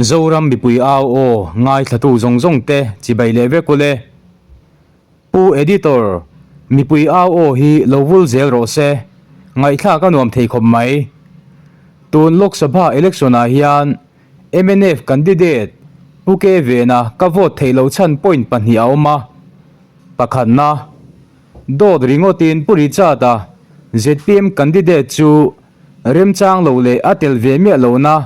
Zoram mipui au aw ngaithlatu zawng zawng te chibai leh vek ule. Pu Editor, mipui au aw hi lo vul zel rawh se, ngaihthlak a nuam thei khawp mai. Tun Lok Sabha election ah hian mnf candidate Pu Ke Vena ka vote theih loh chhan point pahnih a awm a. Pakhatna, dawt ringawtin Pu Richard-a zpm candidate chu remchang lo leh a tel ve miah lohna,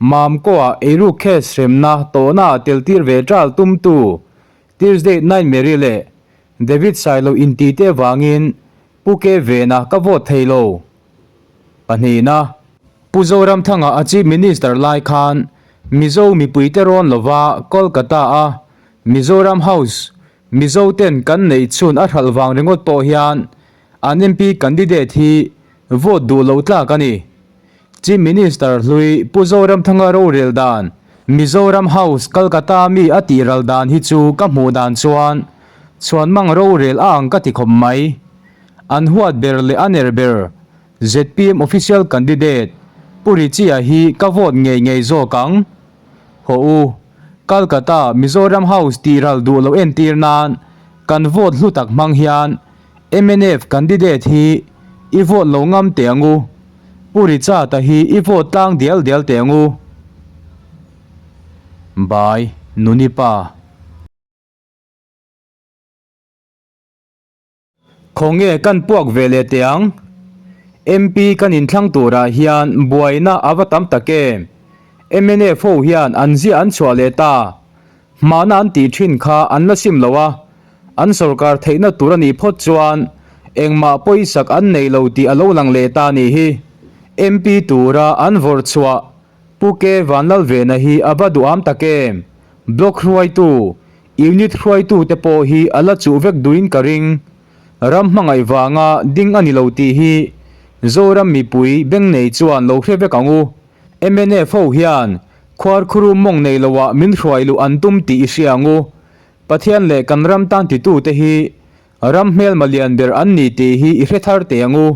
Mamkaw-ah eiruk case hremna tawhnaah tel tir ve ṭal tumtu Tuesday Night Mary leh David Sailo inti te vangin Pu Ke Vena ka vote thei lo. Pahnihna, Pu Zoramthanga a Chief Minister lai khan Mizo mipuite rawn lova Kolkata-a Mizoram House Mizo ten kan neih chhun a hralh vang ringawt pawh hian an MP candidate hi vote duh lo tlak a ni. Chief Minister hlui Pu Zoramthanga rorel dan, Mizoram House Kolkata mi a tih ral dan hi chu ka hmuh dan chuan chhuanmang rorel a ang ka ti khawp mai. An huat ber leh a ner ber zpm official candidate Pu Richie-a hi ka vote ngei ngei zawk ang. Hawh u, Kolkata Mizoram House tih ral duh loh entir nan kan vote hlu tak hmang hian mnf candidate hi i vote lo ngam teh ang u. Pu Richard-a hi i vote tlang dial dial teh ang u. By, Nuni Pa. Khawnge kan puak ve leh teh ang? MP kan inthlang turah hian buaina a va tam tak em? Mnf ho hian an ziah an chhuah leh ta. Hmana an tih thin kha an la sim lo a, an sorkar theihna tur a nih phawt chuan engmah pawisak an nei lo tih a lo lang leh ta a nih hi. MP tura an vawrh chhuah Pu Ke Vanlalvena hi a va duham tak em? Block hruaitu, unit hruaitu te pawh hi a la chuh vek duhin ka ring. Ram hmangaih vanga ding a ni lo tih hi Zoram mipui beng nei chuan lo hre vek ang u. Mnf ho hian khuarkhuru mawng nei loah min hruai luh an tum tih i hria ang u. Pathian leh kan ram tan titute hi ram hmelma lian ber an ni tih hi i hre thar teh ang u.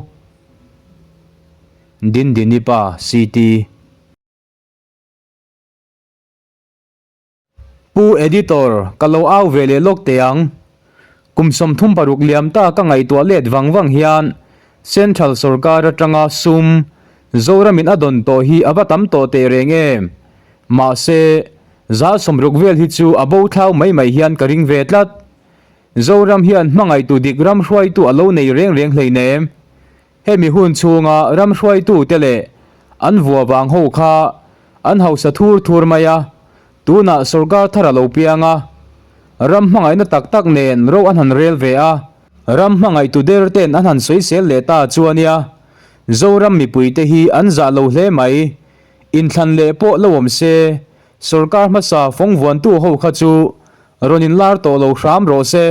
Dindini pa CT. Pu Editor, ka lo au ve leh lawk teh ang. Kum 36 liam ta ka ngaihtuah let vang vang hian Central sorkar atanga sum Zoramin a dawn tawh hi a va tam tawh teh reng em? Mahse, zal 60 vel hi chu a bo thlau mai mai hian ka ring ve tlat. Zoram hian hmangaihtu dik ram hruaitu a lo nei reng reng hleinem. Hemi hun chhunga ram hruaitute leh an vua vang ho kha an hausa thur thur mai a, tunah sorkar thar a lo piang a, ram hmangaihna tak tak nen ro an han rel ve a, ram hmangaihtu der ten an han sawisel leh ta chu a nia, Zoram mipuite hi an zah lo hle mai, inthlan leh pawh lo awm se, sorkar hmasa fawng vuantu ho kha chu rawn inlar tawh lo hram rawh se.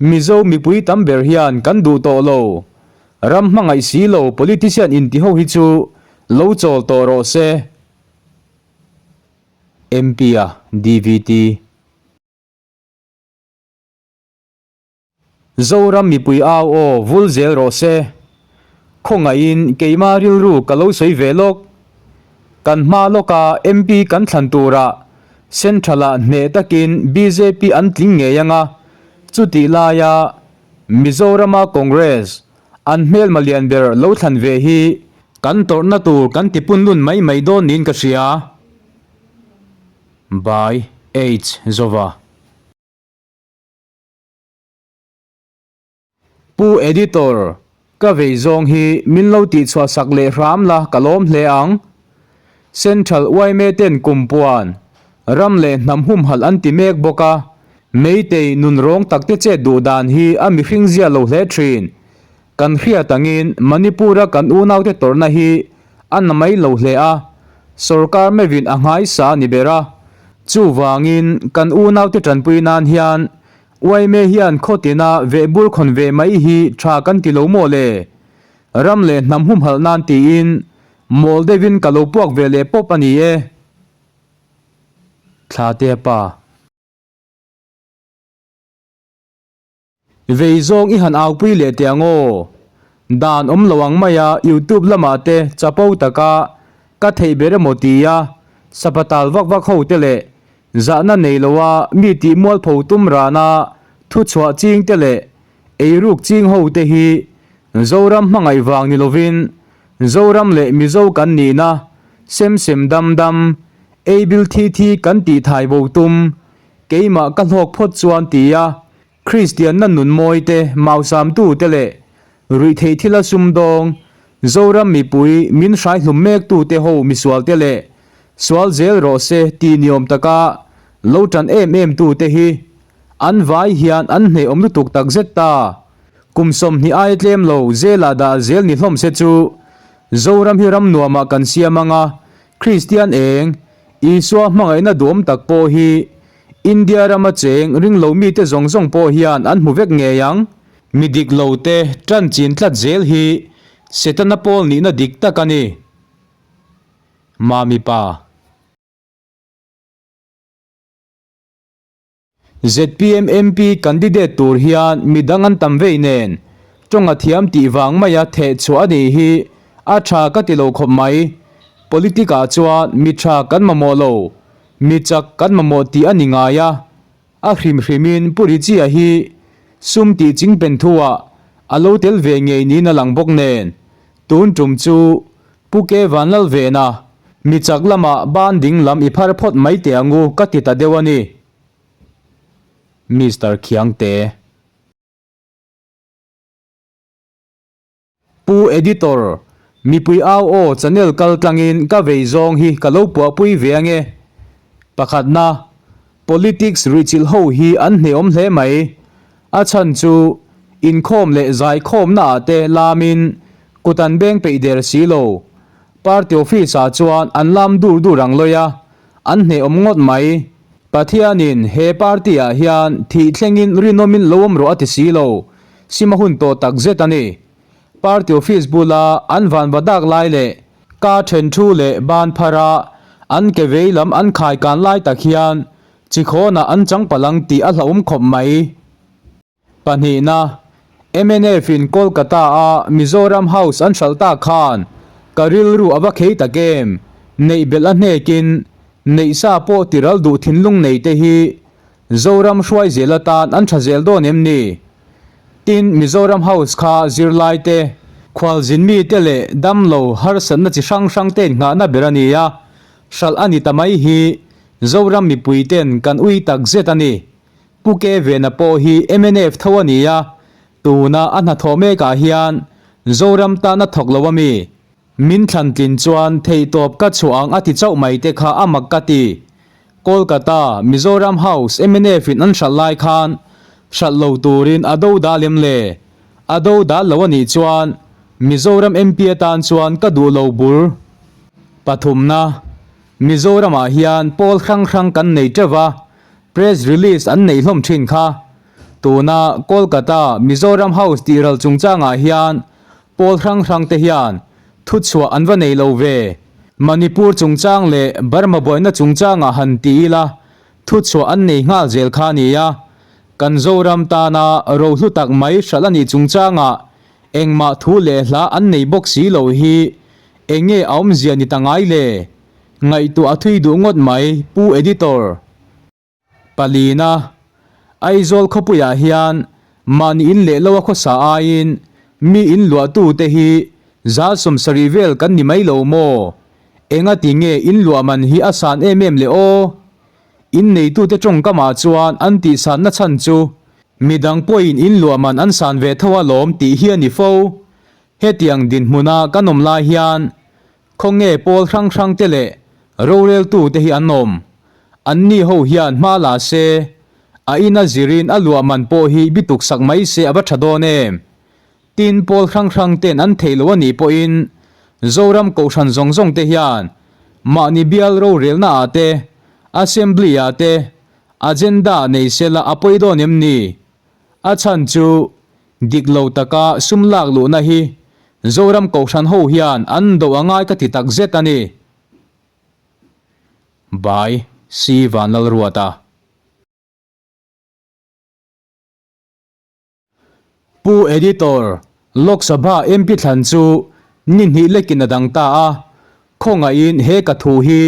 Mizo mipui tam ber hian kan duh tawh lo. Ram hmangaih si lo politician inti ho hi chu lo chawl tawh rawh se. MP a DVT. Zoram mipui au aw vul zel rawh se. Khawngaihin keima rilru ka lo sawi ve lawk. Kan hma lawka MP kan thlan turah Central-ah hneh takin bjp an tling ngei anga, chutih laia Mizorama Congress an hmelma lian ber lo thlan ve hi kan tawrhna tur kan ti punlun mai mai dawn niin ka hria. By H. Zova. Pu Editor, ka vei zawng hi min lo tihchhuah sak leh hram la ka lawm hle ang. Central yma ten kumpuan, ram leh hnam humhalh an ti mek bawk a, Meitei nun rawng tak te chet duh dan hi a mihring zia lo hle thin. Kan hriat angin Manipur-a kan unaute tawrhna hi a na mai lo hle a, sorkar meuhin a nghaisa a ni ber a. Chuvangin kan unaute tanpui nan hian Uaime hian khawtina vehbur khawn ve mai hi tha kan ti lo maw le? Ram leh hnam humhalh nan tiin mawl deuhin ka lo puak ve leh pawp a ni e. Thlatea pa. Vei zawng i han aupui leh teh ang aw. Dan awm lo ang maia YouTube lamah te chapo taka ka theih ber emaw tia. Sapatal vak vak ho te leh zahna nei loa mi tih mualpho tum rana thuchhuah ching te leh eiruk ching ho te hi Zoram hmangaih vang ni lovin Zoram leh Mizo kan nihna sem sem dam dam ei bil thi thi kan tih thai bo tum keimah ka hlawk phawt chuan tia Kristianna nun mawi te mausamtu te leh Ruihtheih thila sumdawng, Zoram mipui min hrai hlum mek tute ho misual te leh sual zel rawh se tih niawm taka lo tan em em tute hi an vai hian an hnehawm lutuk tak zet ta. Kum 20 aia tlem lo zelah dah zel ni hlawm se chu Zoram hi ram nuamah kan siam anga Kristian eng Isua hmangaihna duhawm tak pawh hi India rama cheng ringlo mite zawng zawng pawh hian an hmu vek ngei ang. Mi dik lo te tan chin tlat zel hi Setana pawl nihna dik tak a ni. Mami pa. ZPM MP candidate tur hian mi dang an tam vei nen tawng a thiam tih vang maia theh chhuah a nih hi a tha ka ti lo khawp mai. Politic ah chuan mi tha kan mamawh lo, mi chak kan mamawh tih a ni ngai a. A hrim hrimin Pu Richie-a hi sum tih chingpen thu-ah a lo tel ve ngei niin a lang bawk nen, tun tum chu Pu Ke Vanlalvena mi chak lamah ban ding lam i phar phawt mai teh angu ka ti ta deuh a ni. Mister Khiangte. Pu Editor, mipui au aw channel kal tlangin ka vei zawng hi ka lo puahpui ve ange. Pakhatna, Politics ruihchilh ho hi an hneawm hle mai. A chhan chu inkhawm leh zaikhawmna ah te lamin kut an beng peih der si lo. Party office ah chuan an lam dur dur ang lawi a, an hneawm ngawt mai. Pathianin he party ah hian thih thlengin rinawmin lo awm rawh a ti si lo. Sim a hun tawh tak zet a ni. Party office bula an vanva dak lai leh ka then thu leh ban phara an ke vei lam an khai kan lai tak hian chikhawnah an chang palang tih a hlauhawm khawp mai. Pahnihna, mnf in Kolkata a Mizoram House an hralh tak khan ka rilru a va khei tak em? Neih belh a hnekin neih sa pawh tiral duh thinlung nei te hi Zoram hruai zel atan an tha zel dawn em ni? Tin, Mizoram House kha zirlai te, khualzin mi te leh damlo harsatna chi hrang hrang ten nghahna ber a ni a, hralh a ni ta mai hi Zoram mipui ten kan ui tak zet a ni. Pu Ke Vena pawh hi mnf tho a ni a, tuna a hnathawh mekah hian Zoram tan a thawk lo a mi? Min thlan tlin chuan theihtawp ka chhuah ang a ti chauh mai te kha a mak ka ti. Kolkata, Mizoram House mnf in an hralh lai khan hralh lo turin a do dal em le? A do dal lo a nih chuan Mizoram MP atan chuan ka duh lo bur. Pathumna, Mizoramah hian pawl hrang hrang kan nei teuh va, press release an neih hlawm thin kha. Tuna Kolkata, Mizoram House tihral chungchangah hian Pawl hrang hrang te hian thuchhuah an va nei lo ve. Manipur chungchang leh Burma buaina chungchangah han ti ila thuchhuah an nei nghal zel kha a nia. Kan Zoram tana rohlu tak mai hralh a nih chungchangah engmah thu leh hla an nei bawk si lo hi eng nge a awmzia ni ta ngai le? Ngaihtuah a thui duh ngawt mai Pu Editor. Palina, Aizawl khawpuiah hian mahni in leh lo a khawsa aiin mi in luahtute hi 70% vel kan ni mai lo maw? Enga ti nge in luah man hi a san em em le aw? In neitute tawngkamah chuan an tihsanna chhan chu midang pawhin in luah man an san ve tho alawm tih hi a ni fo. Hetiang dinhmuna kan awm lai hian Khawnge pawl hrang hrang te leh roreltu te hi an awm? Anni ho hian hma la se, a ina zirin a luah man pawh hi bituk sak mai se a va tha dawn em? Tin, pawl hrang hrang ten an theih lo a nih pawhin Zoram Kohhran zawng zawng te hian mahni bial rorelna ah te, Assembly ah te agenda nei sela a pawi dawn em ni? A chhan chu Dik lo taka sum lak luhna hi Zoram Kohhran ho hian an do a ngai ka ti tak zet a ni. By C Vanlalruata. Pu Editor, Lok Sabha MP thlan chu ni hnih lekin a dang ta a, khawngaihin he ka thu hi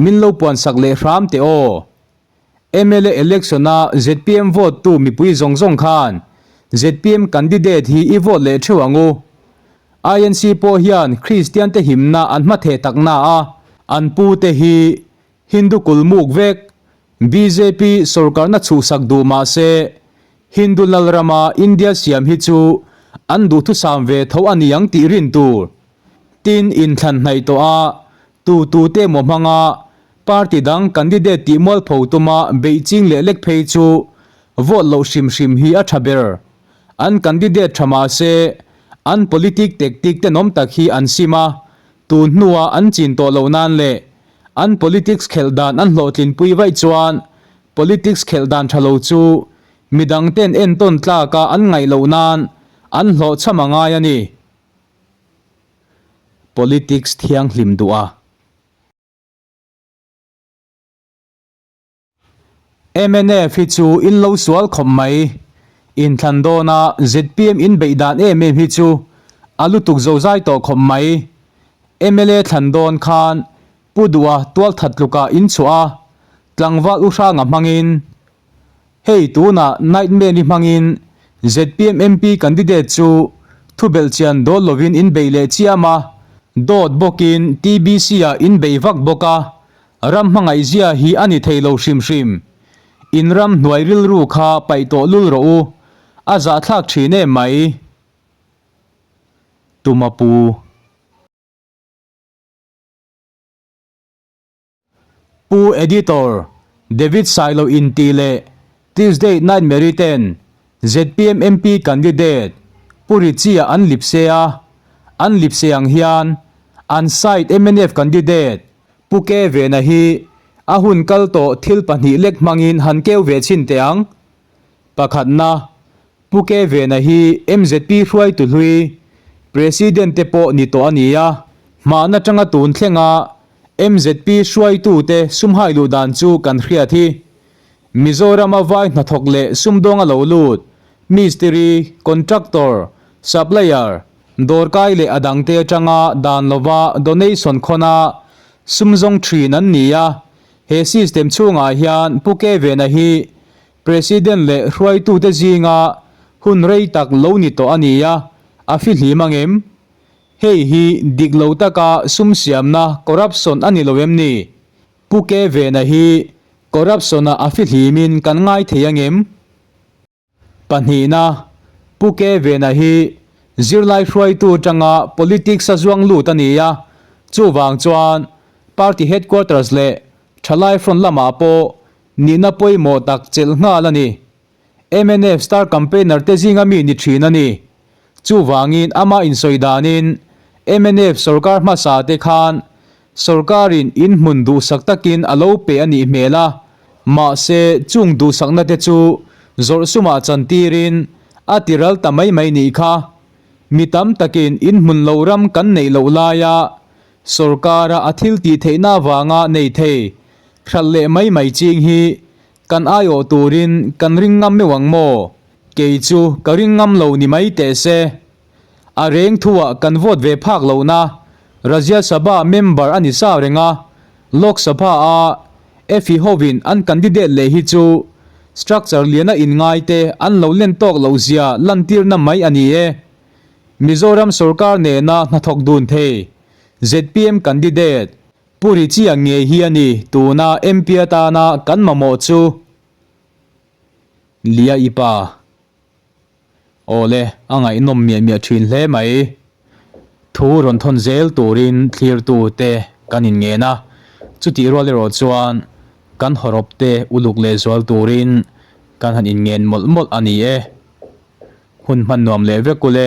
Min lo puansak leh hram teh aw. Mla election a zpm vote tu mipui zawng zawng khan zpm candidate hi i vote leh theuh ang u. INC pawh hian Kristian te himna an hma theh tak na a, an pu te hi Hindu kulmuk vek bjp sorkarna chhuhsak duh mah se Hindu lalrama India siam hi chu an duhthusam ve tho a ni ang tih rin tur. Tin, inthlan hnaih tawh a, tu tu te emaw hmanga party dang candidate tih mualpho tuma beih ching leh lek phei chu vote loh hrim hrim hi a tha ber. An candidate tha mah se, an politic tactic tenawm tak hi an sim a, tun hnua an chin tawh loh nan leh an politics khelh dan an hlawhtlinpui vaih chuan politics khelh dan tha lo chu midang ten entawn tlaka an ngaih loh nan an hlawhchham a ngai a ni. Politics thianghlim duh a. Mnf hi chu in lo sual khawp mai. Inthlan dawna zpm in beih dan em em hi chu a lutuk zozai tawh khawp mai. Mla thlan dawn khan Pu Duha tualthat tlukah in chhuah a, tlangval u hranga hmangin Hei tunah Nightmare-i hmangin zpm MP candidate chu thubelh chian dawl lovin in beih leh chiam a, dawt bawkin TBC-ah in beih vak bawk a, ram hmangaihzia hi a ni thei lo hrim hrim. In ram hnuai rilru kha paih tawh lul rawh u, a zahthlak thin em mai. Tuma pu. Pu Editor, David Sailo inti leh Tuesday Night Mary ten zpm MP candidate Pu Richie-a an lipse a, an lipse ang hian an side mnf candidate Pu Ke Vena hi a hun kal tawh thil pahnih lek hmangin han keu ve chhin teh ang. Pakhatna, Pu Ke Vena hi mzp hruaitu hlui, President te pawh ni tawh a ni a, hmahna tanga tun thlenga mzp hruaitute sumhai luh dan chu kan hriat hi. Mizorama vai hnathawk leh sumdawng a lo lut, mistiri, contractor, supplier, dawrkai leh a dangte atanga dan lova donation khawna sum zawng thin an ni a, he system chhungah hian Pu Ke Vena hi President leh hruaitute zinga hun rei tak lo ni tawh a ni a, a fihlim ang em? Hei hi dik lo taka sum siamna corruption a ni lo em ni? Pu Ke Vena hi corruption-ah a fihlimin kan ngai thei ang em? Pahnihna, Pu Ke Vena hi zirlai hruaitu atanga politics a zuang lut a ni a, chuvang chuan party headquarters leh thalai front lamah pawh Nihna pawimawh tak chelh nghal a ni. Mnf star campaigner te zinga mi ni thin a ni. Chuvangin ama insawi danin mnf sorkar hmasa te khan sorkarin inhmun duhsak takin a lo pe a nih hmel a, mahse chung duhsakna te chu zawrh sumah chantirin a tiral ta mai mai nih kha. Mi tam takin inhmun lo ram kan neih loh laia sorkara a thil tih theihna avanga nei thei Hralh leh mai mai ching hi kan aiawh turin kan ring ngam meuh ang maw? Kei chu ka ring ngam lo ni mai teh se. A reng thuah kan vote ve phak lohna Rajya Sabha member a ni sa reng a, Lok Sabha a Efi hovin an candidate leh hi chu structure liana inngai te an lo len tawk loh zia lantirna mai a ni e. Mizoram sorkar nena hnathawk dun thei zpm candidate Pu Richie-a ngei hi a ni tuna MP atana kan mamawh chu. Lia i pa. Awle, a ngaihnawm miah miah thin hle mai. Thu rawn thawn zel turin thlirtu te kan inngen a, chutih rual erawh chuan kan hawrawp te uluk leh zual turin kan han inngen mawlh mawlh a ni e. Hun hman nuam leh vek ule.